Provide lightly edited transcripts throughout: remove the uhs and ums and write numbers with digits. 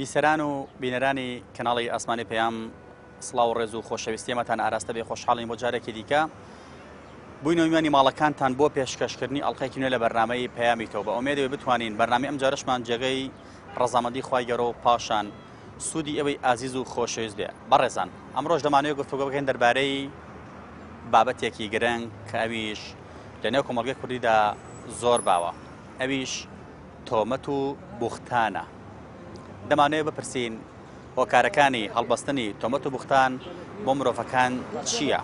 بیسەران و بینەرانی کەناڵی ئاسمانی پەیام سڵاو و ڕێز و خۆشەویستی ئێمەتان ئاراستە بێ. خۆشحاڵین بۆ جارێکی دیکە بووینەوە میوانی ماڵەکانتان بۆ پێشکەشکردنی ئەڵلقەیەکی نوێ لە بەرنامەی پەیامی تۆ. بە ئومێدەوە بتوانین بەرنامەی ئەم جارەشمان جێگەی ڕەزامەندی خوای گەورە و پاشان سوودی ئێوەی ئازیز و خۆشەویست بێ. بەڕێزان ئەمڕۆش دەمانەوێت گفتوگۆ بکەین دەربارەی بابەتێکی گرنگ کە ئەویش لە نێو کۆمەڵگەی کوردیدا زۆر باوە، ئەویش تۆمەت و بوختانە. دەمانەوێت بپرسین هۆکارەکانی هەڵبەستنی تۆمەت و بوختان بۆ مرۆڤەکان چییە؟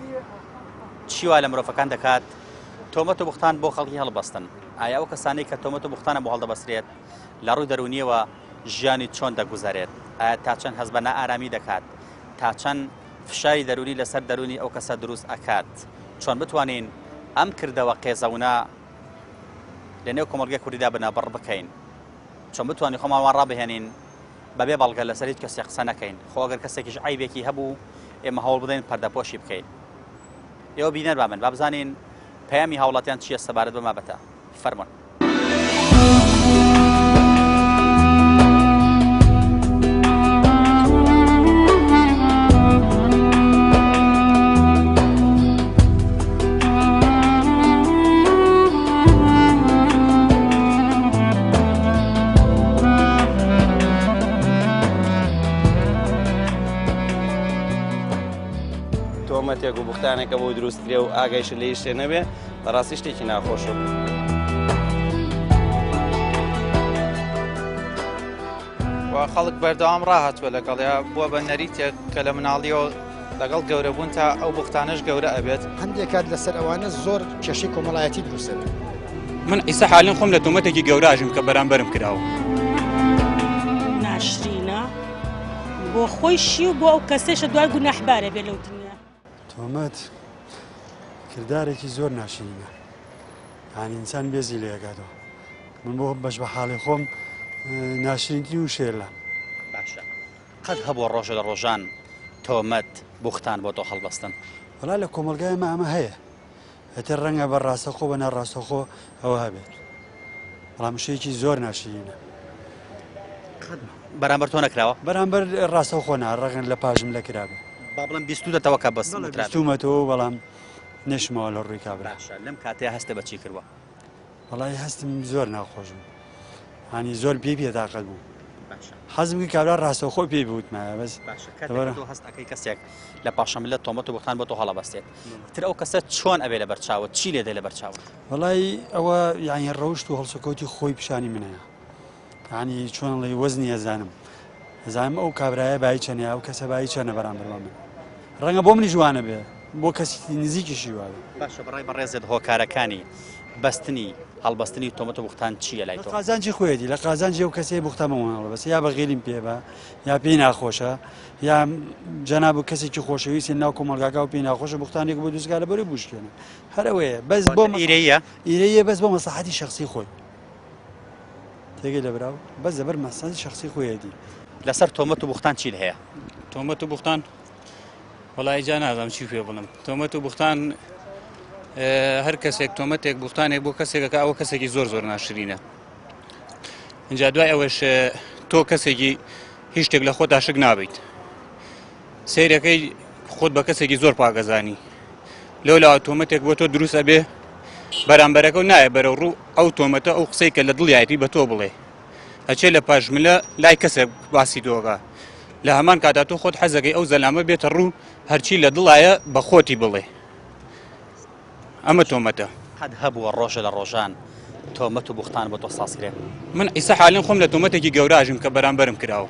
چی وا لە مرۆڤەکان دەکات تۆمەت و بوختان بۆ خەڵکی هەڵبەستن؟ ئایا ئەو کەسانەی کە تۆمەت و بوختانە بۆ هەڵدەبەسترێت لە ڕووی دەروونیەوە ژیانی چۆن دەگوزەرێت؟ ئایا تا چەند هەست بە نائارامی دەکات؟ تا چەند فشاری دەروونی لەسەر دەروونی ئەو کەسە دروست ئەکات؟ چۆن بتوانین ئەم کردەوە قێزەونە لە نێو کۆمەڵگەی کوردیدا بنەبڕ بکەین؟ چۆن بتوانین خۆمان وا ڕابهێنین بەبێ بەڵگە لەسەر هیچ کەسێک قسە نەکەین؟ خۆ ئەگەر کەسێکیش عەیبێکی هەبوو ئێمە هەوڵ بدەین پەردەپۆشی بکەین. ئێوە بینەر با بن با بزانین پەیامی هاوڵاتیان چییە سەبارەت بەم بابەتە. فەرموون. تۆمەتێک و بوختانێکە بۆ دروست کرێ و ئاگایشت لە هیچ شتێ نەبێ، بەڕاستی شتێکی ناخۆشە. و خەڵک بەردەوام ڕاهاتووە لەگەڵیا، بووە بە نەریتێک کە لە مناڵیەوە لەگەڵ گەورەبوون تا ئەو بوختانەش گەورە ئەبێت. هەندێک کات لەسەر ئەوانە زۆر کێشەی کۆمەڵایەتی دروست دەبێت. من ئیسە حالین خۆم لە تۆمەتێکی گەورە ئەژیم کە بەرامبەرم کراوە. ناشرینە بۆ خۆیشی و بۆ ئەو کەسەیشە دوای گوناحبارە بێ لەو دنیا. تۆمەت کردارێکی زۆر ناشرینە، یانی ئینسان بێزی لێ ئەکاتەوە. من بۆ بەش بە حاڵی خۆم ناشرینترین وشەیە لام. باشە قەت هەبووە ڕۆژە لە ڕۆژان تۆمەت بوختان بۆ تۆ هەڵبەستن؟ وەڵا لە کۆمەڵگای ئێمە ئەمە هەیە، ئیتر ڕەنگە بە ڕاستەخۆ بە ناڕاستەخۆ ئەوە هەبێت، بەڵام وشەیەکی زۆر ناشرینە. قەت بەرامبەر تۆ نەکراوە؟ بەرامبەر ڕاستەوخۆ نا، ڕەنگە لە پاشم لە کرابێ. با بڵێم بیستووتەتەوە کە بەس وترابێ. بیستوومەتەوە بەڵام نەشماوە لە ڕووی کابرا. باشە لەم کاتەیا هەستت بە چی کردووە؟ وەڵای هەستم زۆر ناخۆش بوو، یانی زۆر پێی بێتاقەت بوو. حەزم کرد کابرا ڕاستەوخۆ پێی بوتمایە بەس. باشە کاتێک تۆ هەست ئەکەی کەسێک لە پاشەملە تۆمەت و بوختان بۆ تۆ هەڵەبەستێت، تر ئەو کەسە چۆن ئەبێ لەبەر چاوت، چی لێ دێ لەبەر چاوت؟ وەڵای ئەوە یانی ڕەوشت و هەڵسوکەوتی خۆی پیشانی منەیە. یانی چۆن ئەڵێی وەزنی ئەزانم، ئەزانم ئەو کابرایە بایی چەنە، ئەو کەسە بایی چەنە بەرامبەر بە من. ڕەنگە بۆ منیش وانە بێ، بۆ کەسی نزیکیشی وابێ. باشە بەڕای بەڕێزت هۆکارەکانی بەستنی هەڵبەستنی تۆمەت و بوختان چییە لای تۆ؟ لە قازانجی خۆیەتی، لە قازانجی ئەو کەسەیە بوختان بۆ من هەڵبەستێ، یا بەغیلیم پێ بە، یا پێی ناخۆشە، یا جەناب و کەسێکی خۆشەویستی ناو کۆمەڵگاکە و پێی ناخۆشە بوختانێک بۆ دروست کا لەبەرەی بوشکێنە. هەر ئەوەیە بەس بۆ ئیرەیە؟ ئیرەیە بەس بۆ مەسڵەحەتی شەخسی خۆی. تێگەی لە براو بەس لەبەر مەسڵەحەتی شەخسی خۆیەتی. لەسەر تۆمەت و بوختان چیت هەیە؟ تۆمەت و بوختان وەڵی جا نازانم چی پێ بڵم تۆمەت و بوختان هەر کەسێک تۆمەتێک بوختانێک بۆ کەسێکەکە ئەوە کەسێکی زۆر زۆر ناشرینە اینجا دوای ئەوەش تۆ کەسێکی هیچ شتێک لە خۆتا شک نابیت سیرەکەی خۆت بە کەسێکی زۆر پاگەزانی لەو لاوە تۆمەتێک بۆ تۆ دروست ئەبێ بەرامبەرەکە و نایە بەرەو ڕوو ئەو تۆمەتە ئەو قسەی کە لە دڵیایەتی بە تۆ بڵێ ئەچێ لە پاشملە لای کەسێک باسی تۆگە لە هەمان کاتا تۆ خۆت حەزەکەی ئەو زەلامە بێتە ڕوو هەرچی لە دڵایە بە خۆتی بڵێ ئەمە تۆمەتە. قەت هەبووە ڕۆژێ لە ڕۆژان تۆمەت و بوختان بۆ تۆ ساز کرێ؟ من ئیسە حالین خۆم لە تۆمەتێکی گەورە ئەژیم کە بەرامبەرم کراوە.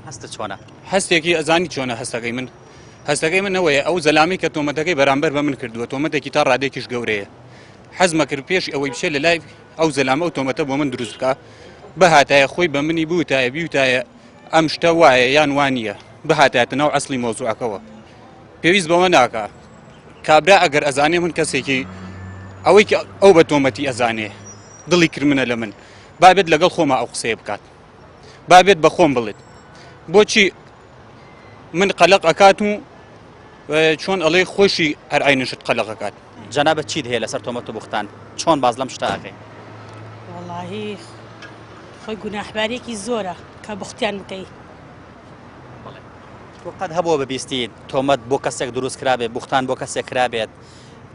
هەستت چۆنە؟ هەستێکی ئەزانی چۆنە هەستەکەی من؟ هەستەکەی من ئەوەیە ئەو زەلامەی کە تۆمەتەکەی بەرامبەر بە من کردووە تۆمەتێکی تا ڕادەیەکیش گەورەیە حەزمە کرد پێش ئەوەی بچێت لە لای ئەو زەلامە ئەو تۆمەتە بۆ من دروست بکە بهاتایە خۆی بە منی بوتایە بیوتایە ئەم شتە وایە یان وانە بهاتایەتە ناو ئەسلی مۆزوعەکەوە پێویست بەوە ناکا کابرا ئەگەر ئەزانێ من کەسێکی ئەوەی کە ئەو بە تۆمەتی ئەزانێ دڵی کرمنە لە من بابێت لەگەڵ خۆما ئەو قسەیە بکات بابێت بە خۆم بڵێت بۆچی من قەلق ئەکات و چۆن ئەڵێ خۆشی هەر عینشت قەلق ئەکات. جەنابت چیت هەیە لەسەر تۆمەت و بوختان چۆن باز لەم شتە ئەکەی؟ وەڵاهی خۆی گوناحباریەکی زۆرە. کە بوختیان بکەی. بەڵێ تۆ قەت هەبووە ببیستیت تۆمەت بۆ کەسێک دروست کرابێت، بوختان بۆ کەسێک کرابێت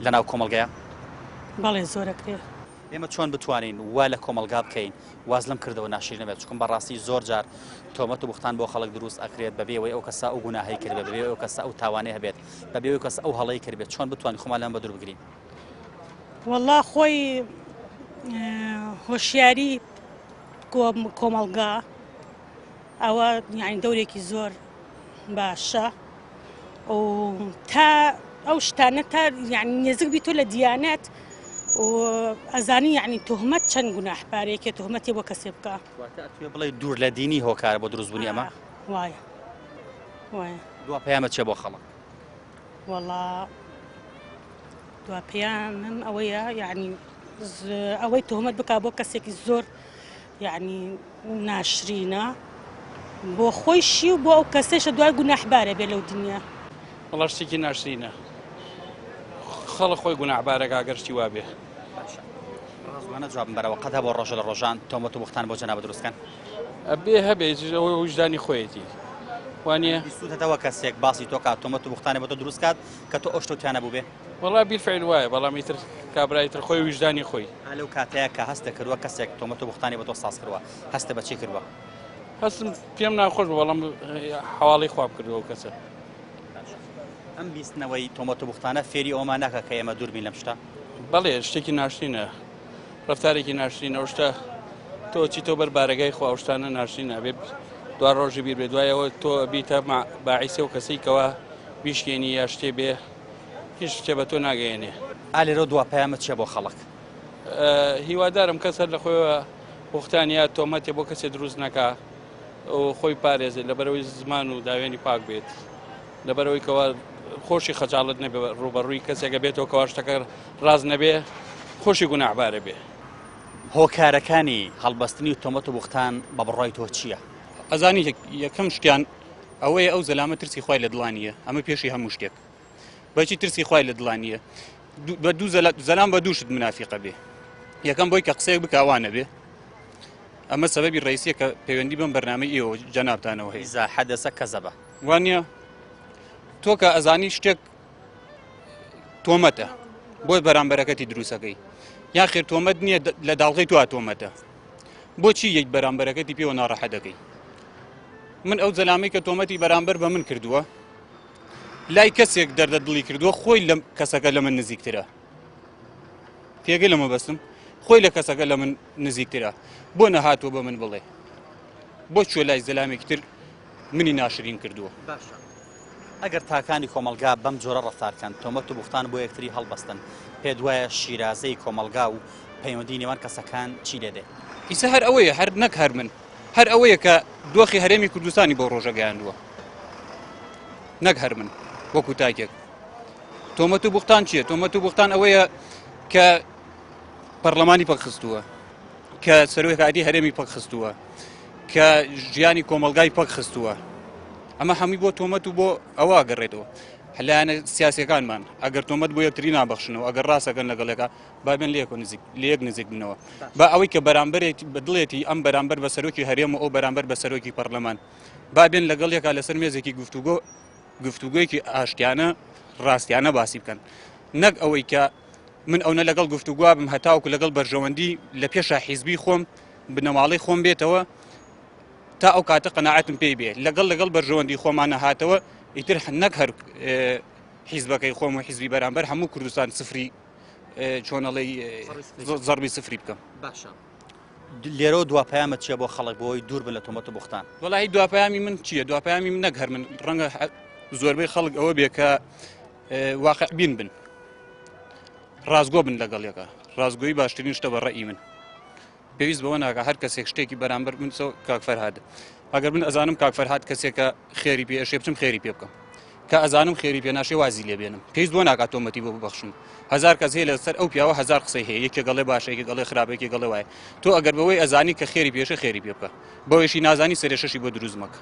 لەناو کۆمەڵگەیا؟ بەڵێ زۆر ئەکرێ. ئێمە چۆن بتوانین وا لە کۆمەڵگا بکەین واز لەم کردەوە ناشرینە بێت، چونکە بەڕاستی زۆر جار تۆمەت و بوختان بۆ خەڵک دروست ئەکرێت بەبێ ئەوەی ئەو کەسە ئەو گوناهەی کردبێت، بەبێ ئەوەی ئەو کەسە ئەو تاوانەی هەبێت، بەبێ ئەوەی کەسە ئەو هەڵەی کردبێت، چۆن بتوانین خۆمان لەمە بەدوور بگرین؟ وەڵا خۆی هۆشیاری کۆمەڵگا ئەوە یعنی دەورێکی زۆر باشە و تا ئەو شتانە تا یعنی نێزک بیت لە دیانەت و ئەزانی یعنی تهمەت چەند گوناح پارێکێ تهمەتی بۆ کەسێ بکە. واتە ئەتوێ بڵێ دوور لە دینی هۆکارە بۆ دروستبوونی ئەمە؟ وایە وایە. دوا پەیامت چیە بۆ خەڵک؟ وەڵا دوا پەیامم ئەوەیە یعنی ئەوەی تهمەت بک بۆ کەسێکی زۆر یعنی ناشرینە بۆ خۆیشی و بۆ ئەو کەسێشە دوای گوناحبارە بێ لەو دنیا. وەڵا شتێکی ناشرینە خەڵک خۆی گوناحبارەکە گەر شتی وابێ. باشە ڕاستگۆانە جوابم بەرەوە قەت هەبووە ڕۆژە لە ڕۆژان تۆمەت و بوختان بۆ جەنابت دروست کەن؟ ئەبێ هەبێ ئەوە ویژدانی خۆیەتی وانە بیستوتەتەوە کەسێک باسی تۆ کات تۆمەت و بوختانێ بۆ تۆ دروست کات کە تۆ ئەو شتەو تیا نەبووبێ؟ وەڵا بیلفعل وایە بەڵام ئیتر کابرای تر خۆی ویژدانی خۆی. ئا لەو کاتەیە کە هەستت کردووە کەسێک تۆمەت و بوختانی بۆ تۆ ساز کردووە هەستت بە چی کردووە؟ هەستم پێم ناخۆش بوو بەڵام حەواڵەی خوام کردووە ئەو کەسە. باشە ئەم بیستنەوەی تۆمەت و بوختانە فێری ئەوەمان ناکا کە ئێمە دوور بین لەم شتە؟ بەڵێ شتێکی ناشرینە ڕەفتارێکی ناشرینە ئەو شتە تۆ چیتۆ بەر بارەگای خوا ئەو شتانە ناشرینە ئەبێ دوا ڕۆژی بیر بێ دوای ئەوە تۆ ئەبیتە باعیسی ئەو کەسەی کەوا بیشکێنی یا شتێ بێ هیچ شتێ بە تۆ ناگەیەنێ. ئا لێرەوە دوا پەیامت چیە بۆ خەڵک؟ هیوادارم کەس هەر لە خۆیەوە بوختان یا تۆمەتێ بۆ کەسێ دروست نەکا و خۆی پارێزێت لەبەرەوەی زمان و داوێنی پاک بێت لەبەرەوەی کەوا خۆشی خەجاڵەت نەبێ ڕووبەڕووی کەسێکە بێتەوە کەوا شتەکە ڕاست نەبێ خۆشی گوناحبارە بێ. هۆکارەکانی هەڵبەستنی تۆمەت و بوختان بە بڕوای تۆ چییە؟ ئەزانی یەکەم شتیان ئەوەیە ئەو زەلامە ترسی خوای لە دڵا نییە ئەمە پێشی هەموو شتێک بەچی ترسی خوای لە دڵا نییە بە دوو زەلام بە دوو شت منافیقە بێ یەکەم بۆی کە قسەیەک بکە وا نەبێ ئەمە سەبەبی ڕئیسیە کە پەیوەندی بەم بەرنامەی ئێوە جەنابتانەوە هەیە ئیزا حەدەسە کەزەبە وانە تۆ کە ئەزانی شتێک تۆمەتە بۆی بەرامبەرەکەتی دروستەکەی یا خێر تۆمەت نییە لە داڵغەی تو تۆمەتە بۆچی یەک بەرامبەرەکەتی پێوە ناڕەحە دەکەی من ئەو زەلامەی کە تۆمەتی بەرامبەر بە من کردووە لای کەسێک دەردە دڵی کردووە خۆی لە کەسەکە لە من نزیکترە تێگەی لە مەبەستم خۆی لە کەسەکە لە من نزیکترە بۆ نەهاتووە بە من بڵێ بۆ چوە لای زەلامێکی تر منی ناشرین کردووە. باشە ئەگەر تاکانی کۆمەڵگا بەم جۆرە ڕەفتار کەن، تۆمەت و بوختان بۆ یەکتری هەڵبەستن، پێت وایە شیرازەی کۆمەڵگا و پەیوەندی نێوان کەسەکان چی لێ دێ؟ ئیسە هەر ئەوەیە، هەر نەک هەر من، هەر ئەوەیە کە دۆخی هەرێمی کوردستانی بەو ڕۆژە گەیاندووە، نەک هەر من وەکو تاکێک. تۆمەت و بوختان چییە؟ تۆمەت و بوختان ئەوەیە کە پەرلەمانی پەکخستووە، کە سەرۆکایەتی هەرێمی پەکخستووە، کە ژیانی کۆمەڵگای پەکخستووە. ئەمە هەمووی بۆ تۆمەت و بۆ ئەوە ئەگەڕێتەوە. لایەنە سیاسیەکانمان ئەگەر تۆمەت بۆ یەکتری نابەخشنەوە، ئەگەر ڕاستەکەن لەگەڵێکا، با بێن لەیەکەوە نزیک لەیەک نزیک بنەوە. با ئەوەی کە بەرامبەرێتی بە دڵێتی ئەم بەرامبەر بە سەرۆکی هەرێم و ئەو بەرامبەر بە سەرۆکی پەرلەمان، با بێن لەگەڵ یەکا لەسەر مێزێکی گفتوگۆ گفتوگۆیەکی ئاشتیانە ڕاستیانە باسی بکەن، نەک ئەوەی کە من ئەونە لەگەڵ گفتوگووا بم هەتاوەکو لەگەڵ بەرژەوەندی لە پێشا حیزبی خۆم بنەماڵەی خۆم بێتەوە تا ئەو کاتە قەناعەتم پێی بێ لەگەڵ لەگەڵ بەرژەوەندی خۆمانە هاتەوە ئیتر نەک هەر حیزبەکەی خۆم و حیزبی بەرامبەر هەموو کوردستان سفری چۆنەڵی زەربی سفری بکەم. باشە لێرەوە دوا پەیامت چییە بۆ خەڵک بۆ ئەوەی دوور بن لە تۆمەت و بوختان؟ وەڵاهی دوا پەیامی من چییە؟ دوا پەیامی من نەک هەر من ڕەنگە زۆربەی خەڵک ئەوە بێ کە واقع بین بن ڕاستگۆ بن لەگەڵ یەکە ڕاستگۆی باشترین شتە بە ڕەئی من پێویست بەوە ناکە هەر کەسێک شتێکی بەرامبەر من سۆ کاک فەرهاد ئەگەر من ئەزانم کاک فەرهاد کەسێکە خێری پێ ئەشێ بچم خێری پێ بکەم کە ئەزانم خێری پێ ناشێ وازی لێ بێنم پێویست بۆ ناکات تۆمەتی بۆ ببەخشم هەزار کەس هەیە لەسەر ئەو پیاوە هەزار قسەی هەیە یەکێک گەڵێ باشە یەکێک گەڵێ خراپە یەکێک گەڵێ وایە تۆ ئەگەر بەوەی ئەزانی کە خێری پێشە خێری پێ بکە بەوەیشی نازانی سەرێشەشی بۆ دروست مەکە.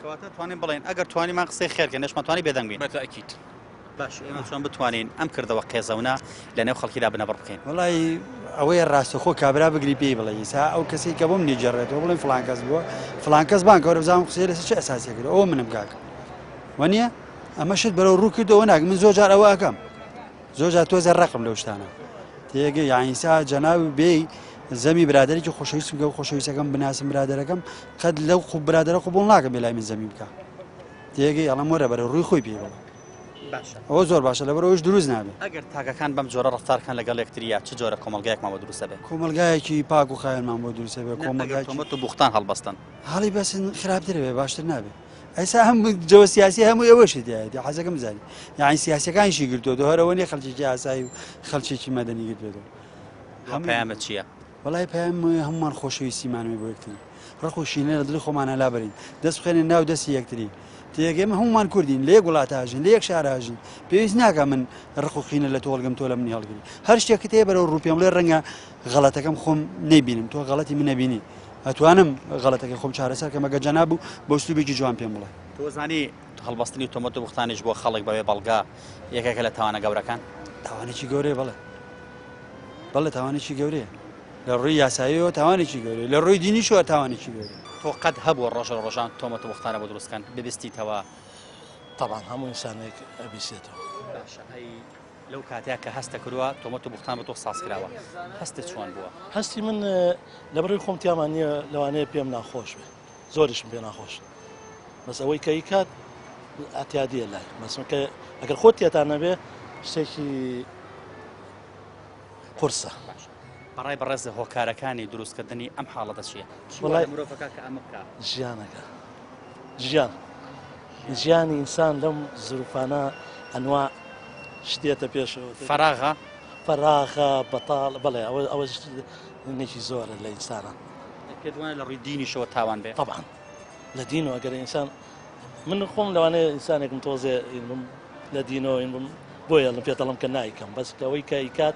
کەواتە توانین بڵێین ئەگەر توانیمان قسەی خێر کەین نەشمان توانی بێدەنگ بین. بە تەئکید. باش ئێمە چۆن بتوانین ئەم کردەوە قێزەونە لە نێو خەڵکیدا بنەبڕ بکەین؟ وەڵی ئەوەیە ڕاستەخۆ کابرا بگری پێی بڵێ ئیسا ئەو کەسەی کە بۆم نێگێڕێتەوە بڵێن فڵان کەس بووە فڵان کەس بانکە وەرە بزانم قسەی لەسەر چ ئەساسێک کرد ئەوە منم کاکە وەنیە ئەمە شت بەرەو ڕوو کردەوە ناک من زۆر جار ئەوە ئەکەم زۆر جار تۆزێ ڕقم لەو شتانە تێگە یانیسا جەناوی بێی زەمی برادێکی خۆشەویستم کە خۆشەویستەکەم بناسم برادەرەکەم قەت لەو خوب برادەرە قبوڵ ناکەم بێ لای من زەمی بکە تێگەی ئەڵم وەرە بەرە ڕووی خۆی پێی بڵێ باشە ئەوە زۆر باشە لەبەر ئەوش دروست نابێ ئەگەر تاکەکان بەم جۆرە ڕفتارکان لەگەڵ یەکتریە چ جۆرە کۆمەڵگایەکمان بۆ دروستە بێ؟ کۆمەڵگایەکی پاک و خاوێنمان بۆ دروستە بێ کۆمەڵگای تۆمەت و بوختان هەڵبەستن هەڵی بەسن خراپتر بێ باشتر نابێ ئەیسا هەم جەوە سیاسی هەموو ئەوەشی تایەتی حەزەکەم زانی یعنی سیاسەکانیشی گرتووە هەرەوە نیە خەڵکێکی ئاسایی و خەڵکێکی مەدەنی گرتوێتەوە هەم پەیامە چییە؟ وەڵای پەیام هەمومان خۆشەویستیمانەوەی بۆ یەکتری ڕق و شینە لە دڵی خۆمانە لابەرین دەست بخێنە ناو دەستی یەکتری تێگەی ئێمە هەمومان کوردین لە یەک وڵات ئاژین لە یەک شار ئاژین پێویست ناکە من ڕق و قینە لە تۆ هەڵگرم تۆ لە منی هەڵگری هەر شتێکت هەیە بەرەو ڕوو پێم بڵێ ڕەنگە غەڵەتەکەم خۆم نەیبینم تۆ غەڵەتی من نەبینی ئەتوانم غەڵەتەکەی خۆم چارەسەر کەم ئەگەر جەناب و بە ئوسلوبێکی جوان پێم بڵێ. تۆ زانی هەڵبەستنی تۆمەت و بوختانیش بۆ خەڵک بەبێ بەڵگە یەکێکە لە تاوانە گەورەکان؟ تاوانێکی گەورەیە بەڵێ بەڵێ تاوانێکی گەورەیە لە ڕووی یاساییەوە تاوانێکی گەورەیە لە ڕووی دینیشەوە تاوانێکی گەورەیە. تۆ قەت هەبووە ڕۆژە لە ڕۆژان تۆمەت و بوختانە بۆ دروست کەن ببیستیتەوە؟ تەبعەن هەموو ئینسانێک ئەبیسێتەوە. باشە ئەی لەو کاتەیا کە هەستە کردووە تۆمەت و بوختان بە تۆ ساز کراوە هەستت چۆن بووە؟ هەستی من لەبەرەی خۆم تیامان نییە لەوانەیە پێم ناخۆش بێ زۆریشم پێ ناخۆش بەس ئەوەی کە ئیکات ئەتیادیە لای مەسم کە ئەگەر خۆت تێتان نەبێ شتێکی قورسە. بەڕای بەڕێز هۆکارەکانی دروستکردنی ئەم حاڵەتە چییە؟ وڵای مرۆڤەکە کە ئەمە بکە؟ ژیانەکە ژیان ژیانی ئینسان لەم زروفانە ئەنوا شتێتە پێشەوە فەراغە فەراغە بەتاڵ بەڵێ ئەوە ئەوە نێکی زۆرە لە ئینسانە پێت وایە لە ڕووی دینیشەوە تاوان بێ؟ طبعا لە دینەوە ئەگەر ئینسان من خۆم لەوانەیە ئینسانێکم تۆزێ بم لە دینەوە بم بۆیە لە پێتەڵم کە نایکەم بەس ئەوەی کە ئیکات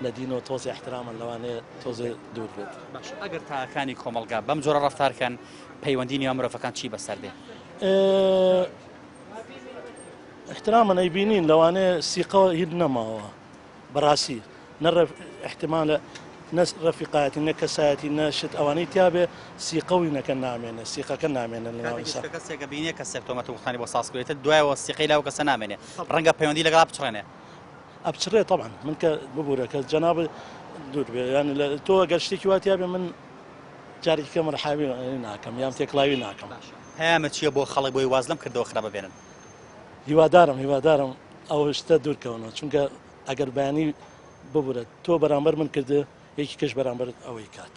لە دینەوە تۆزێ احترامە لەوانەیە تۆزێ دوور بێت. باش ئەگەر تاکانی کۆمەڵگا بەم جۆرە ڕەفتارکەن پەیوەندی نێوان مرۆڤەکان چی بەسەر دێ؟ احترامەن ئەیبینین لەوانەیە سیقە هیچ نەماوە بەڕاستی نە احتمالە نە ڕەفیقایەتی نە کەسایەتی نە شت ئەوانەی تیاابێ سیقەوی نەکە نامێنێ سیقەکە نامێنن لەناو کەسێکە بینێ کەسێک تۆمەت و بوختانی بۆ ساز کرێتە دوایەوە سیقەی لاو کەسە نامێنێ ڕەنگە پەیوەندی لەگەڵا بچڕێنێ ئەپچڕێ طبعا من کە ببوورە کە جەناب دوور بێ یان تۆ گەر شتێکی وا تیاابێ من جارێکی کە مەرحاوی ناکەم یان تێکڵاوی ناکەم پەیامە چییە بۆ خەڵک بۆی واز لەم کردەوە خراپە بێنن؟ هیوادارم هیوادارم ئەو شتە دوورکەونەوە چونکە ئەگەر بەیانی ببورە تۆ بەرامبەر من کردە یەکی کەش بەرامبەرت ئەوەی کات.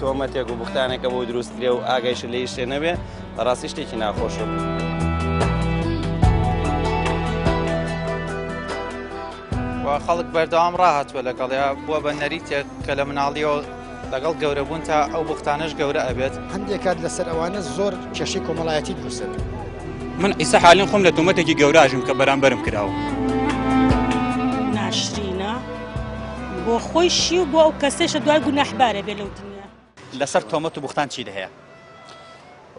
تۆمەتێک و بوختانێکە بۆ دروست کرێ و ئاگایشت لە هیچ شتێ نەبێ بەڕاستی شتێکی ناخۆشە. و خەڵک بەردەوام ڕاهاتووە لەگەڵیا بووە بە نەریتێک کە لە مناڵیەوە لەگەڵ گەورەبوون تا ئەو بوختانەش گەورە ئەبێت. هەندێک کات لەسەر ئەوانە زۆر کێشەی کۆمەڵایەتی دروست دەبێت. من ئیسە حالین خۆم لە تۆمەتێکی گەورە ئەژیم کە بەرامبەرم کراوە. ناشرینە بۆ خۆیشی و بۆ ئەو کەسەیشە دوای گوناحبارە بێ لەو دنیا. لەسەر تۆمەت و بوختان چیت هەیە؟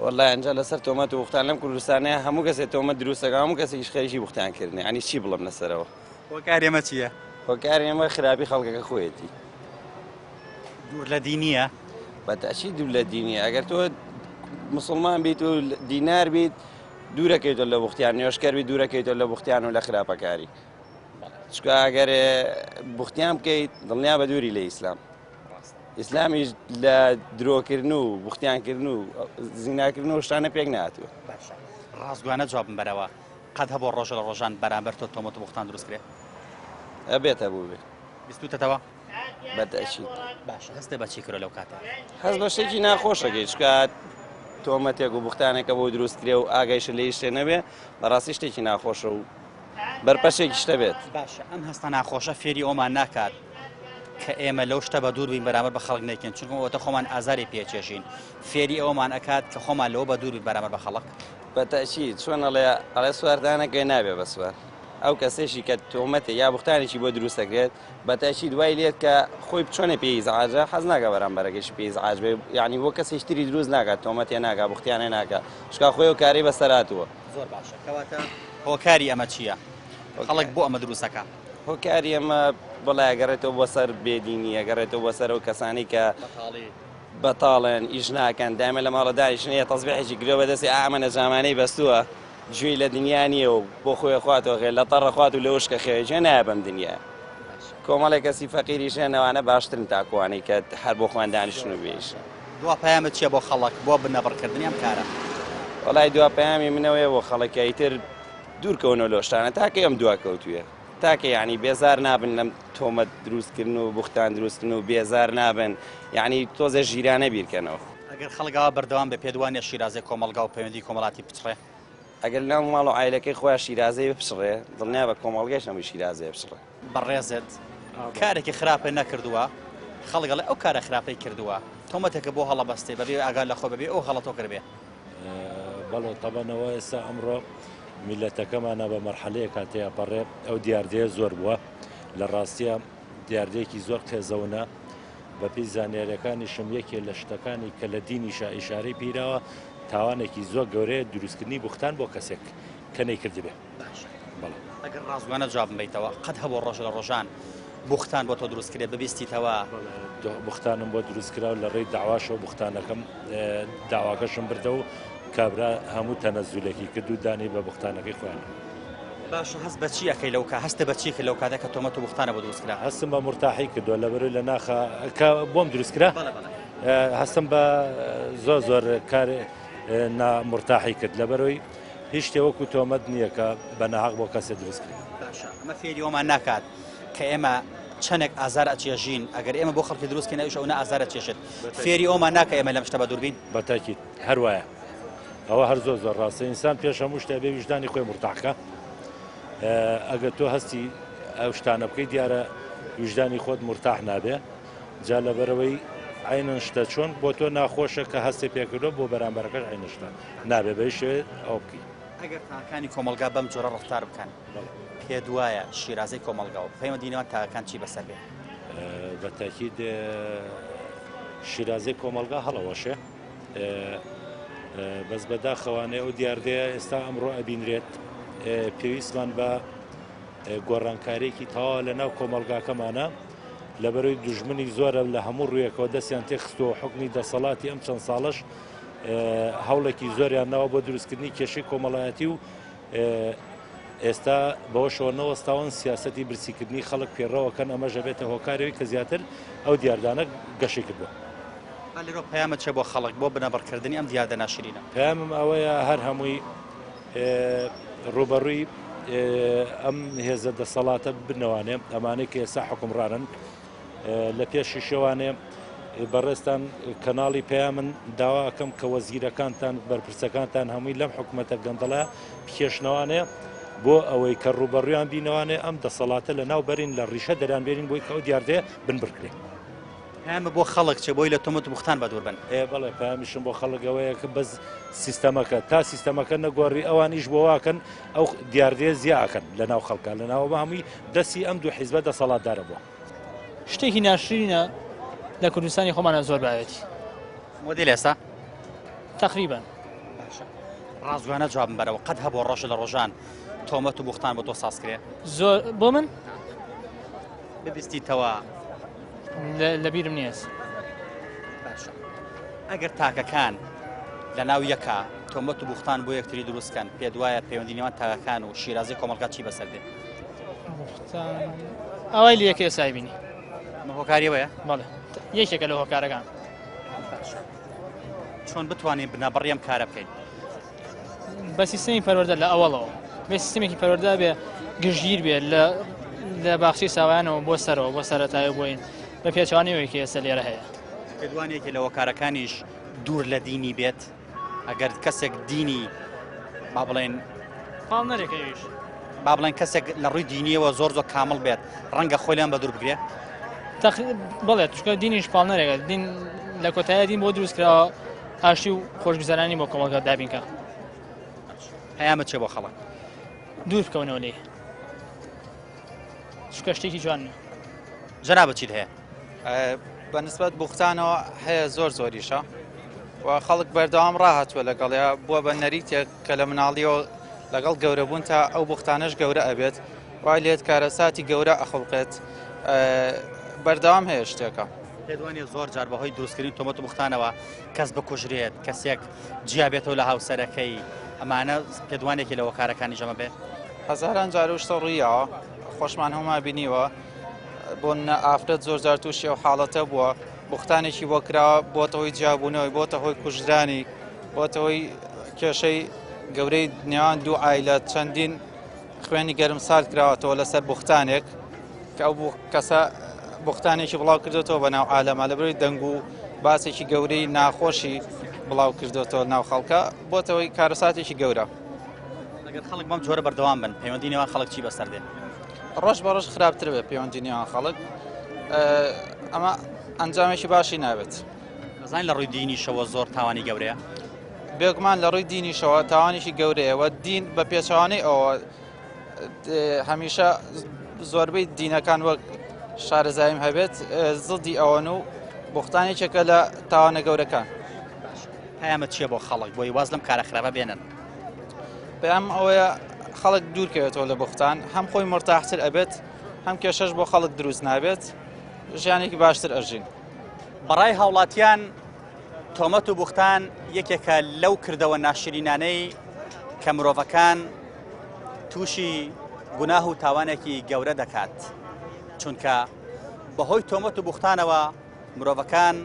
وەڵای ئەنجا لەسەر تۆمەت و بوختان لەم کوردستانەیە هەموو کەسێ تۆمەت دروست دەکا هەموو کەسێکیش خەریکی بوختان کردنە یانی چی بڵێم لەسەرەوە. هۆکاری ئەمە چییە؟ هۆکاری ئەمە خراپی خەڵکەکە خۆیەتی. دوور لە دینیە؟ بە تەئکید دوور لە دینیە ئەگەر تۆ مسلمان بیت و دینار بیت دوورەکەیتەوە لە بوختیان نوێژکەر بیت دوورەکەیتەوە لە بوختیان و لە خراپەکاری چونکە ئەگەر بوختیان بکەیت دڵنیا بە دووری لە ئیسلام ئیسلامیش لە درۆکردن و بوختیانکردن و زیناکردن و شتانە پێک نهاتووە باشە ڕاستگوانە جوابم بەرەوە قەت هەبووە ڕۆژە لە ڕۆژان بەرامبەر تۆ تۆمەت و بوختان دروست کرێ ئەبێت هەبوو بێ بیستوتەتەوە بە تەئکید. باشە هەستت بە چی کردوە لەو کاتە؟ هەست بە شتێکی ناخۆشەکەی چونکە تۆمەتێک و بوختانێکە بۆ دروست کرێ و ئاگایشت لە هیچ شتێ نەبێ بەڕاستی شتێکی ناخۆشە و بەرپەچێکی شتە بێت. باشە ئەم هەستە ناخۆشە فێری ئەومان ناکات کە ئێمە لەو شتە بە دوور بین بەرامبەر بە خەڵک نەیکەین چونکە ئەوەتە خۆمان ئازاری پێچێژین فێری ئەوەمان ئەکات کە خۆمان لەوە بە دوور بین بەرامبەر بە خەڵک. بە تەئکید چۆن ئەڵێ ئەڵێ سواردانەکەی نابێ بە سوار ئەو کەسێشی کە تۆمەتێ یا بوختانێکی بۆ دروست دەکرێت بە تەئکید وای لێت کە خۆی چۆنێ پێی ئیزعاجە حەز ناکا بەرامبەرەکەیشی پێی ئیزعاج بێ یعنی بۆ کەسێکی تری دروست ناکات تۆمەتێ ناکا بوختیانێ ناکا چونکە خۆی ئەو کارەی بەسەر هاتووە. زۆر باشە کەواتە هۆکاری ئەمە چییە؟ خەڵک بۆ ئەمە دروست ئەکا؟ هۆکاری ئەمە بەڵێ ئەگەڕێتەوە بۆ سەر بێدینی ئەگەڕێتەوە بۆ سەر ئەو کەسانەی کە بەتاڵی. بەتاڵن ئیش ناکەن دایمە لە ماڵە دانیشن یە تەزبیحێکی گرۆ بەدەستی ئا ئەمە نەجامانەی بەستووە گوێی لە دنیا نییە و بۆ خۆی خواتەوە خێ لە تەڕە خوات و لە وشکە خێوێ گوێ نایە بەم دنیا کۆمەڵێک کەسی فەقیریش هەن ئەوانە باشترن تاکوانەی کە هەر بۆ خۆیان دانیشن و بێیشن. دوا پەیامت چییە بۆ خەڵک بۆ بنەبڕکردنی ئەم کارە؟ وەڵای دوا پەیامی منەوەیە بۆ خەڵک کە ئیتر دوور کەونەوە لەو شتانە تاکەی ئەم دوا کەوتوویە تاکە یعنی بێزار نابن لەم تۆمەت دروستکردن و بوختان دروستکردن و بێزار نابن یعنی تۆزێ ژیرانە بیرکەنەوە. ئەگەر خەڵک ئاوا بەردەوام بێ پێت وانیە شیرازەی کۆمەڵگا و پەیوەندی کۆمەڵاتی بپچڕێ؟ ئەگەر لەناو ماڵ و عایلەکەی خۆیان شیرازەی بپچڕێ دڵنیابە کۆمەڵگەیش هەمووی شیرازەی بپچڕێ. بەڕێزت کارێکی خراپە نەکردووە خەڵک ئەڵێ ئەو کارە خراپەی کردووە تۆمەتێکە بۆ هەڵەبەستێ بەبێ ئاگا لە خۆی بەبێ ئەو غەڵەتۆ کردبێ. بەڵێ تەبەن ئەوە ئێستا ئەمڕۆ میلەتەکەمانە بە مەرحەلەیەکا تێئەپەڕێ ئەو دیاردەیە زۆر بووە لە ڕاستیە دیاردەیەکی زۆر قێزەونە بەپێی زانیاریەکانیشم یەکێ لە شتەکانی کە لە دینیشا ئیشارەی پیراوە تاوانێکی زۆر گەورەیە دروستکردنی بوختان بۆ کەسێک کە نەیکردبێ. باشە بەڵێ. ئەگەر ڕاستگۆانە جوابم بەیتەوە قەت هەبووە ڕۆژ لە ڕۆژان بوختان بۆ تۆ دروست کرێ ببیستیتەوە؟ بەڵێ بوختانم بۆ دروست کرا و لە ڕێی داواشەوە بوختانەکەم داواکەشم بردەوە و کابرا هەموو تەنەزولێکی کرد و دانی بە بوختانەکەی خۆیان. باشە هەست بە چی ئەکەی لەو کا هەستە بە چی کرد لەو کاتە کە تۆمەت و بوختانە بۆ دروست کرا؟ هەستم بە مورتاحی کردووە لەبەرەوەی لە ناخا کە بۆم دروست کرا بەڵێ بەڵێ. هەستم بە زۆر زۆر کار نا مورتاحی کرد لەبەرەوەی هیچ شتێ وەکو تۆمەت نییە کە بە ناهەق بۆ کەسێ دروست کرێ. باشە ئەمە فێری ئەومان ناکات کە ئێمە چەندێک ئازار ئەچێژین ئەگەر ئێمە بۆ خەڵکی دروست کەین ئەویش ئەونە ئازار ئەچێژێت فێری ئەومان ناکە ئێمە لەم شتە بەدوور بین؟ بە تاکید هەر وایە ئەوە هەر زۆر زۆر ڕاستە ئینسان پێش هەموو شتێ ئەبێ ویژدانی خۆی مورتاح کە ئەگەر تۆ هەستی ئەو شتانە بکەی دیارە ویژدانی خۆت مورتاح نابێ جا لەبەرەوەی عینەن شتە چۆن بۆ تۆ ناخۆشە کە هەستی پێکردووە بۆ بەرامبەرەکەش عینە شتە نابێ بە هیچ شێوەیەک ئەوە بکەی. ئەگەر تاکانی کۆمەڵگا بەم جۆرە ڕەفتار بکەن پێت وایە شیرازەی کۆمەڵگا و پەیوەندی نێوان تاکەکان چی بەسەر بێ؟ بە تاکید شیرازەی کۆمەڵگا هەڵەوەشێ بەس بەداخەوانێ ئەو دیاردەیە ئێستا ئەمڕۆ ئەبینرێت پێویستمان بە گۆڕانکاریەکی تەواوە لە ناو کۆمەڵگاکەمانە لەبەرەوەی دوژمنی زۆرە لە هەموو ڕوویەکەوە دەستیان تێخستووە حکمی دەسەڵاتی ئەم چەند ساڵەش هەوڵێکی زۆریان ناوە بۆ دروستکردنی کێشەی کۆمەڵایەتی و ئێستا بەوەشەوە نەوەستاون سیاستی برسیکردنی خەڵک پێڕەوەکەن ئەمەش ئەبێتە هۆکارەوەی کە زیاتر ئەو دیاردانە گەشەی کردووە. لێرە پەیامت چیە بۆ خەڵک بۆ بنەبڕکردنی ئەم دیاردە ناشرینە؟ پەیامم ئەوەیە هەر هەمووی ڕووبەڕووی ئەم هێزە دەسەڵاتە ببنەوانێ ئەمانەی کە ئێستا حوکمڕانن لە پێشیشەوانێ بەڕێزتان کەناڵی پەیامن داوا ئەکەم کە وەزیرەکانتان بەرپرسەکانتان هەمووی لەم حکومەتە گەندەڵە بکێشنەوانێ بۆ ئەوەی کە ڕووبەڕویان بینەوانێ ئەم دەسەڵاتە لە ناو بەرین لە ڕیشە دەران بێنین بۆی کە ئەو دیاردەیە بنبڕکرێ. پەیامە بۆ خەڵک چیە بۆی لە تۆمەت و بوختان بەدوور بن؟ ئێ بەڵێ پەیامیشم بۆ خەڵک ئەوەیە کە بەس سیستەمەکە تا سیستەمەکە نەگۆڕی ئەوان ئیش بۆ واکەن ئەو دیاردەیە زیا ئەکەن لە ناو خەڵکا لە ناوەوە هەمووی دەستی ئەم دوو حیزبە دەسەڵاتدارە بووە. شتێکی ناشرینە لە کوردستانی خۆمانە زۆر باوێتی. مۆدێل ئێستا؟ تەقریبەن. باشە ڕاستگۆیانە جوابم بەرەوە قەت هەبووە ڕۆژ لە ڕۆژان تۆمەت و بوختان بۆ تۆ ساز کرێ؟ زۆر بۆ من؟ ببیستیتەوە؟ لە بیرم نییە. باشە ئەگەر تاکەکان لە ناو یەکا تۆمەت و بوختان بۆ یەکتری دروستکەن پێت وایە پەیوەندی نێوان تاکەکان و شیرازەی کۆمەڵگا چی بەسەر دێ؟ بوختان ئەوای لە یەکێ ئێسای بینی. ئەمە هۆکاری ئەوەیە؟ بەڵێ یەکێکە لە هۆکارەکان. باشە چۆن بتوانین بنەبڕی ئەم کارە بکەین؟ بە سیستەمی پەروەردە لە ئەوەڵەوە بێ سیستمێکی پەروەردە بێ گشتگیر بێ لە لە باخچەی ساوایانەوە بۆ سەرەوە بۆ سەرەتایی بۆین بە پێچەوانەوەی کە ئێستا لێرە هەیە. پێت وانییە یەکێ لە هۆکارەکانیش دوور لە دینی بێت؟ ئەگەر کەسێک دینی با بڵێن پاڵنەرێکە ئەویش. با بڵێن کەسێک لە ڕووی دینیەوە زۆر زۆر کامڵ بێت ڕەنگە خۆی لەم بە دوور بگرێ؟ بەڵێ چونکە دینیش پاڵنەرێکە دین لە کۆتایی دین بۆ دروست کراوە ئاشتی و خۆشگوزەرانی بۆ کۆمەڵگا دابینکە. پەیامت چیە بۆ خەڵک؟ دوور بکەونەوە لێی چونکە شتێکی جوان نیە. جەنابت چیت هەیە؟ بە نسبەت بوختانەوە هەیە زۆر زۆریشە و خەڵک بەردەوام ڕاهاتووە لەگەڵیا بووە بە نەریتێک کە لە مناڵیەوە لەگەڵ گەورەبوون تا ئەو بوختانەش گەورە ئەبێت وای لێت کارەساتی گەورە ئەخڵقێت بەردەوام هەیە شتێکە. پێدوانێ زۆر جار بەهۆی دروستکردنی تۆمەت و بوختانەوە کەس بکوژرێت کەسێک جیابێتەوە لە هاوسەرەکەی ئەمانە پێدوانێکی لە وەکارەکانی ژەمە بێ هەزاران جار و شتە ڕوویەوە خۆشمان هەموو بینیوە بۆ نە ئافرەت زۆر جار تووشی ئەو حاڵەتە بووە بوختانێکی بۆ کراوە بۆتە هۆی جیابوونەوەی بۆتە هۆی کوژرانی بۆتە هۆی کێشەی گەورەی نێوان دوو ئایلە چەندین خوێنی گەرم سارد کراوەتەوە لەسەر بوختانێک کە ئەو بوو کەسە بوختانێکی بڵاو کردوێتەوە بە ناو عالەما لە بەروی دەنگ و باسێکی گەورەی ناخۆشی بڵاو کردوێتەوە ناو خەڵکە بۆتەوەی کارەساتێکی گەورە. ئەگەر خەڵک بەم جۆرە بەردەوام بن پەیوەندی نێوان خەڵک چی بەسەر دێ؟ ڕۆژ بە ڕۆژ خراپتر بێت پەیوەندی نێوان خەڵک ئەمە ئەنجامێکی باشی نابێت. دەزانین لە ڕووی دینیشەوە زۆر تاوانی گەورەیە؟ بێگومان لە ڕووی دینیشەوە تاوانێکی گەورەیە و دین بە پێچەوانەی ئەوە هەمیشە زۆربەی دینەکان وەک شارەزاییم هەبێت زڵدی ئەوەن و بوختان یەکێکە لە تاوانە گەورەکان. پەیامت چییە بۆ خەڵک بۆی واز لەم کارە خراپە بێنن؟ پەیام ئەوەیە خەڵک دوورکەوێتەوە لە بوختان هەم خۆی مرتاحتر ئەبێت هەم کێشەش بۆ خەڵک دروست نابێت ژیانێکی باشتر ئەژین. بەڕای هاوڵاتیان تۆمەت و بوختان یەکێکە لەو کردەوە ناشرینانەی کە مرۆڤەکان تووشی گوناه و تاوانێکی گەورە دەکات چونکە بەهۆی تۆمەت و بوختانەوە مرۆڤەکان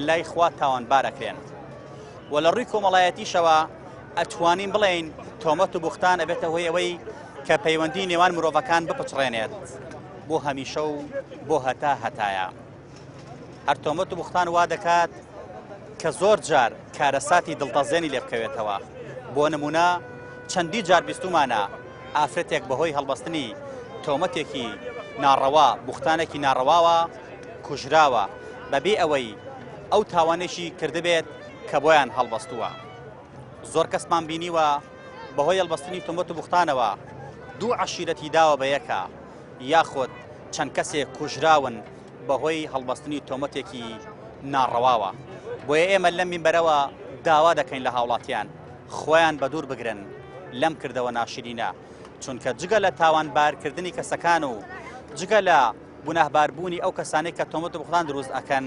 لای خوا تاوانبارەکرێن و لە ڕووی کۆمەڵایەتیشەوە ئەتوانین بڵێین تۆمەت و بوختان ئەبێتە هۆی ئەوەی کە پەیوەندی نێوان مرۆڤەکان بپچڕێنێت بۆ هەمیشە و بۆ هەتا هەتایە. هەر تۆمەت و بوختان وا دەکات کە زۆر جار کارەساتی دڵتەزێنی لێ بکەوێتەوە بۆ نمونە چەندی جار بیستومانە ئافرەتێک بەهۆی هەڵبەستنی تۆمەتێکی ناڕەوا بوختانێکی ناڕەواوە کوژراوە بەبێ ئەوەی ئەو تاوانێکی کردبێت کە بۆیان هەڵبەستووە زۆر کەسمان بینیوە بەهۆی هەڵبەستنی تۆمەت و بوختانەوە دوو عەشیرەتی داوە بە یەکە یاخود چەند کەسێک کوژراون بەهۆی هەڵبەستنی تۆمەتێکی ناڕەواوە بۆیە ئێمە لەم مینبەرەوە داوا دەکەین لە هاوڵاتیان خۆیان بەدوور بگرن لەم کردەوە ناشرینە چونکە جگە لە تاوانبارکردنی کەسەکان و جگە لە گوناهباربوونی ئەو کەسانەی کە تۆمەت و بوختان دروست ئەکەن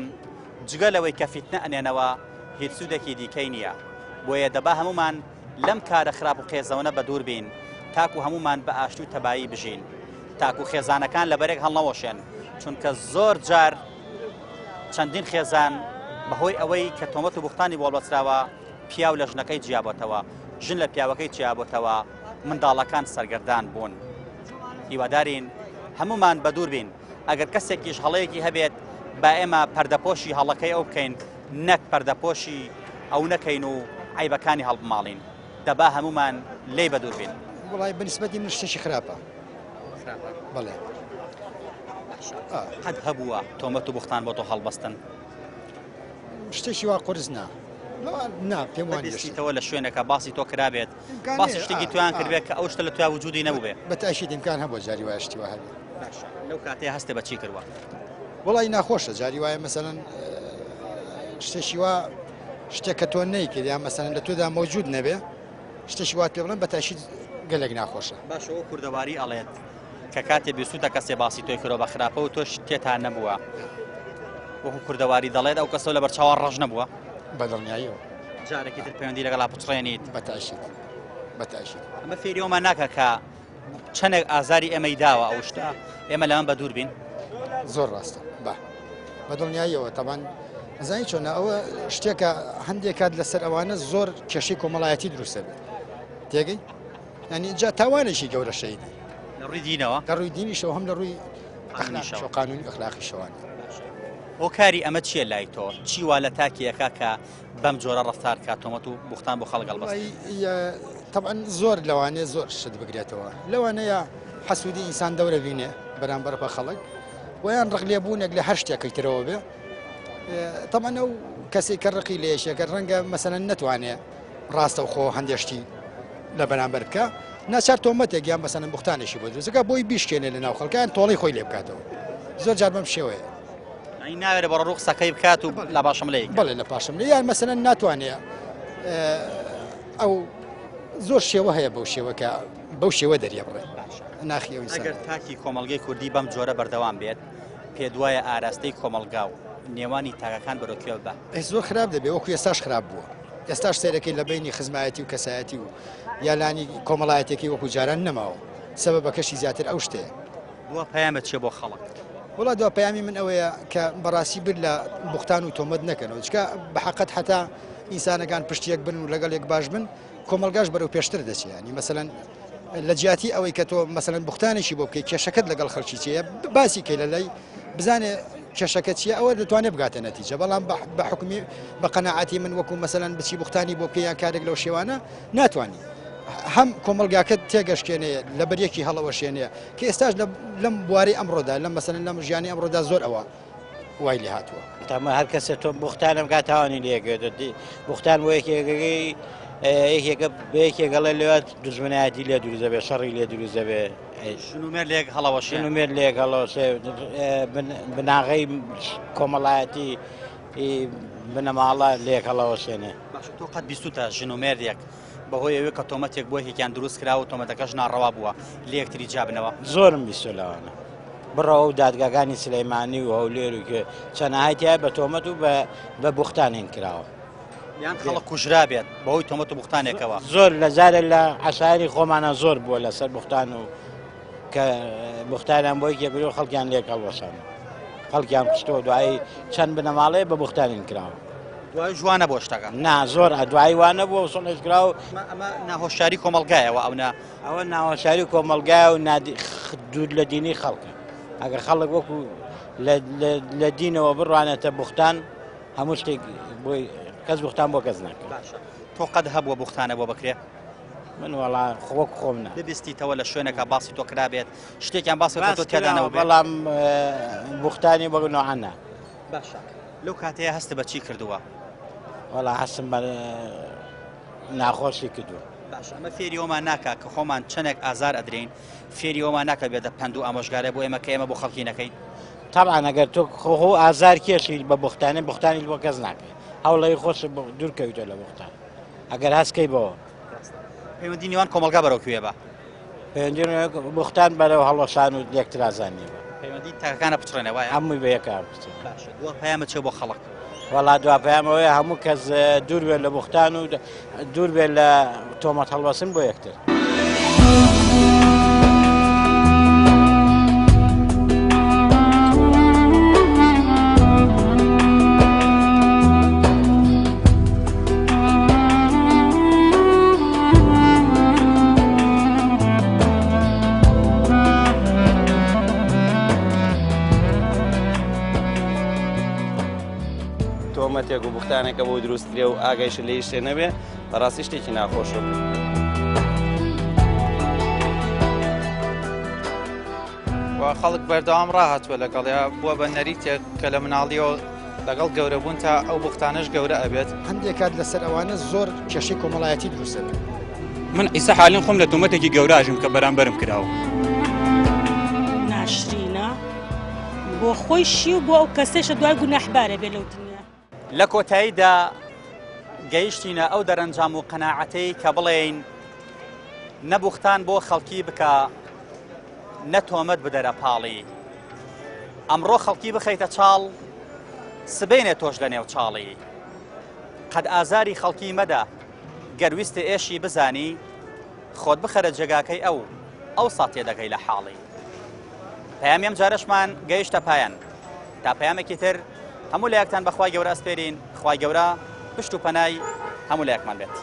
جگە لەوەی کە فیتنە ئەنێنەوە هیچ سوودێکی دیکەی نییە بۆیە دەبا هەمومان لەم کارە خراپ و قێزەونە بەدوور بین تاکو هەمومان بە ئاشتی و تەبایی بژین تاکو خێزانەکان لەبەرێک هەڵنەوەشێن چونکە زۆر جار چەندین خێزان بەهۆی ئەوەی کە تۆمەت و بوختانی بۆ هەڵبەستراوە پیاو لە ژنەکەی جیابۆتەوە ژن لە پیاوەکەی جیابۆتەوە منداڵەکان سەرگەردان بوون هیوادارین هەمومان بەدوور بین ئەگەر کەسێکیش هەڵەیەکی هەبێت با ئێمە پەردەپۆشی هەڵەکەی ئەو بکەین نەک پەردەپۆشی ئەو نەکەین و عیبەکانی هەڵبماڵین دەبا هەمومان لێی بەدوور بین. وڵی بەنسبەتی من شتێکی خراپە بەڵێ قەت هەبووە تۆمەت و بوختان بۆ تۆ هەڵبەستن؟ شتێکی وا قورس نا نا پێم وانیە ببیستیتەوە لە شوێنەکە باسی تۆ کرابێت باسی شتێکی تویان کردبێت کە ئەو شتە لە تویا وجودی نەبووبێ بەتەئکید ئیمکان هەبووە جاری وایە شتی وا هەبێ باشە لەو کاتەیە هەستێ بە چی کردووە؟ وەڵی ناخۆشە جاری وایە مەسەلەن شتێکی وا شتێک کە تۆ نەیکرد یا مەسەلەن لە تۆدا مەوجود نەبێ شتێکی وات پێ بڵێن بەتەئکید گەلێک ناخۆشە. باشە وەک کوردەواری ئەڵێت کە کاتێ بیستوتە کەسێ باسی تۆی کردوە بە خراپە و تۆش تێتا نەبووە وەکو کوردەواری دەڵێت ئەو کەسەو لەبەر چاوان ڕەش نەبووە؟ بە دڵنیاییەوە. جارێکی تر پەیوەندی لەگەڵا پچڕێنیت؟ بە تەئکید بە تەئکید. ئەمە فێری ئەومان ناکا کە چەندێک ئازاری ئێمەی داوە ئەو شتە ئێمە لەمە بە دوور بین؟ زۆر ڕاستە با بە دڵنیاییەوە تەبان ئەزانی چۆنە ئەوە شتێکە هەندێک کات لەسەر ئەوانە زۆر کێشەی کۆمەڵایەتی دروستە بێت تێگەی یعنی جا تاوانێکی گەورە شەیدی لە ڕووی دینەوە لە ڕووی دینیشەوە هەم لە ڕووی ئەخلاقیشەوە قانونی ئەخلاقیشەوە هۆکاری ئەمە چییە لای تۆ چی وا لە تاکیەکە کە بەم جۆرە ڕفتار کا تۆمەت و بوختان بۆ خەڵک هەڵبەست طبعا زۆر لەوانەیە زۆر شت بگرێتەوە لەوانەیە حەسوودی ئینسان دەورە بینێ بەرامبەر بە خەڵک. ویان ڕق لێبوونێک لە هەر شتێکی ترەوە بێ تەمان ئەو کەسێک کە ڕقی لە یەکێکە ڕەنگە مەسەلەن نەتوانێ ڕاستەوخۆ هەندێک شتی لە بەرامبەر بکە ناچار تۆمەتێک یان مەسەلەن بوختانێکی بۆ دروستەکە بۆی بیشکێنێ لە ناو خەڵکان تۆڵی خۆی لێ بکاتەوە زۆر جار بەم شێوەیە ئەی ناوێرە بە ڕوو قسەکەی بکات و لە باشم لێ بەڵێ لە پاشم لێ یان مەسەلەن ناتوانێ ئەو زۆر شێوە هەیە بەو شێوەکە بەو شێوە دەریەبڕێ ناخی ئەو ئەگەر تاکی کۆمەڵگەی کوردی بەم جۆرە بەردەوام بێت پێدوایە ئاراستەی کۆمەڵگا و نێوانی تاکەکان بەرەو کوێ ببا؟ زۆر خراپ دەبێ وەکو ئێستاش خراپ بووە ئێستاش سەیرەکەی لە بەینی خزمایەتی و کەسایەتی و یالانی کۆمەڵایەتەکەی وەکو جاران نەماوە سەبەبەکەشی زیاتر ئەو شتەیە. دوا پەیامت چیە بۆ خەڵک؟ وەڵا دوا پەیامی من ئەوەیە کە بەڕاستی بیر لە بوختان و تۆمەت نەکەنەوە چکە بە حەقەت حەتا ئینسانەکان پشت یەک بن و لەگەڵ یەک باش بن کۆمەڵگاش بەرەو پێشتر دەچێ ینی مەسەلەن لە جیاتی ئەوەی کە تۆ مەسەلەن بوختانێکی بۆ بکەی کێشەکەت لەگەڵ خەڵکی چیە باسی کەی لە لای بزانێ کێشەکە چیە ئەوە دەتوانێت بگاتە نەتیجە بەڵام بە حکومی بە قەناعەتی من وەکو مەسەلەن بچی بوختانی بۆ بکەی یان کارێک لەو شێوانە ناتوانانی هەم کۆمەلگاکەت تێگەشکێنێ لە بەریەکی هەڵەوەشێنێ کە ئێستاش لەم بواری ئەمڕۆدا لەم مەسەلەن لەم ژیانی ئەمڕۆدا زۆر ئەوە وای لێ هاتووە. تەمە هەر کەسێ تۆ بوختانم کا تاوانی لێگەێت بوختان بۆ یەکێکەکەی یەکێکە بە یەکێک گەڵێ لێوات دژمنایەتی لێ دروست دەبێ شەڕی لێ دروست دەبێ ژن و مێرد لێک هەڵەوەشێن. ژن و مێرد لێک هەڵەوەشێ بناغەی کۆمەڵایەتی بنەماڵە لێک هەڵەوەشێنێ. باشە تۆ قەت بیستوتە ژن و مێردێک بەهۆی ئەوەی کە تۆمەتێک بۆ یەکێکیان دروست کرا و تۆمەتەکەش ناڕەوا بووە لە یەکتری جیابنەوە؟ زۆرم بیستوە لەوانە. بڕەوە و دادگاکانی سلەیمانی و هەولێر و کوێ چەنەهای تایە بە تۆمەت و بە بوختان هین کراوە. یان خەڵک کوژرا بێت بەهۆی تۆمەت و بوختانێکەوە. زۆر لە جارێ لە عەشایەری خۆمانە زۆر بووە لەسەر بوختان و کە بوختانیان بۆ یەکێک کردووە خەڵکیان لێک هەڵوەشان خەڵکیان کوشتووە دوایی چەند بنەماڵەیە بە بوختان هین کراوە. دوای جوانە بۆ شتەکە. نا زۆر دوایی وانە بووە و سڵێش کراوە. ئەمە ناهۆشیاری کۆمەڵگایەوە ئەو نا. ئەوە ناوەشاری کۆمەڵگایە و دوور لە دینی خەڵکە ئەگەر خەڵک وەکو لە دینەوە بڕوانێتە بوختان هەموو شتێک بۆی کەس بوختان بۆ کەس ناکە باشە تۆ قەت هەبووە بوختانە بۆ بکرێ من وەڵا خۆک خۆم نا ببیستیتەوە لە شوێنەکە باسی تۆ کرابێت شتێکیان باسی تۆ تێدانەوە بەڵام بوختانی بەگ نوعانە باشە لەو کاتەیە هەست بە چی کردووە وەڵا هەستم بە ناخۆشی کردووە. باشە ئەمە فێری ئەومان ناکا کە خۆمان چەندێک ئازار ئەدرێین فێری ئەومان ناکە بێتە پەند و ئامۆژگارێ بۆ ئێمە کە ئێمە بۆ خەڵکی نەکەین؟ تەبعەن ئەگەر تۆ خۆ ئازار کێشی بە بوختانێ بوختانی بۆ کەس ناکەی هەوڵی خۆش دوور کەویتە لە بوختان ئەگەر هەستکەی بەوە. پەیوەندی نێوان کۆمەڵگا بەرەو کوێ بە؟ پەیوەندی بوختان بەرەو هەڵوەشان و لێکترازانی بە. پەیوەندی تاکەکانە پچڕێنێ وایە؟ هەمووی بە یەکا پچڕێنێ. باشە دوا پەیامت چیە بۆ خەڵک؟ وەڵا دوا پەیام ئەوەیە هەموو کەس دوور بێت لە بوختان و دوور بێت لە تۆمەت هەڵبەستن بۆ یەکتر. تۆمەتێک و بوختانێکە بۆ دروست کرێ و ئاگایشت لە هیچ شتێ نەبێ بەڕاستی شتێکی ناخۆشە. و خەڵک بەردەوام ڕاهاتووە لەگەڵیا بووە بە نەریتێک کە لە مناڵیەوە لەگەڵ گەورەبوون تا ئەو بوختانەش گەورە ئەبێت. هەندێک کات لەسەر ئەوانە زۆر کێشەی کۆمەڵایەتی دروست دەبێت. من ئیسە حالین خۆم لە تۆمەتێکی گەورە ئەژیم کە بەرامبەرم کراوە. ناشرینە بۆ خۆیشی و بۆ ئەو کەسەیشە دوای گوناحبارە بێ لەو دنیا. لە کۆتاییدا گەیشتینە ئەو دەرەنجام و قەناعەتەی کە بڵێین نە بوختان بۆ خەڵکی بکە نە تۆمەت بدەرە پاڵی ئەمڕۆ خەڵکی بخەیتە چاڵ سبەینێ تۆش لە نێو چاڵی قەد ئازاری خەڵکی مەدە گەر ویستێ ئێشی بزانی خۆت بخەرە جێگاکەی ئەو ئەوسا تێدەگەی لە حاڵی پەیامی ئەم جارەشمان گەیشتە پایان تا پەیامێکی تر هەموو لایەکتان بەخوای گەورە ئەسپێرین خوای گەورە پشت و پەنای هەموو لایەکمان بێت.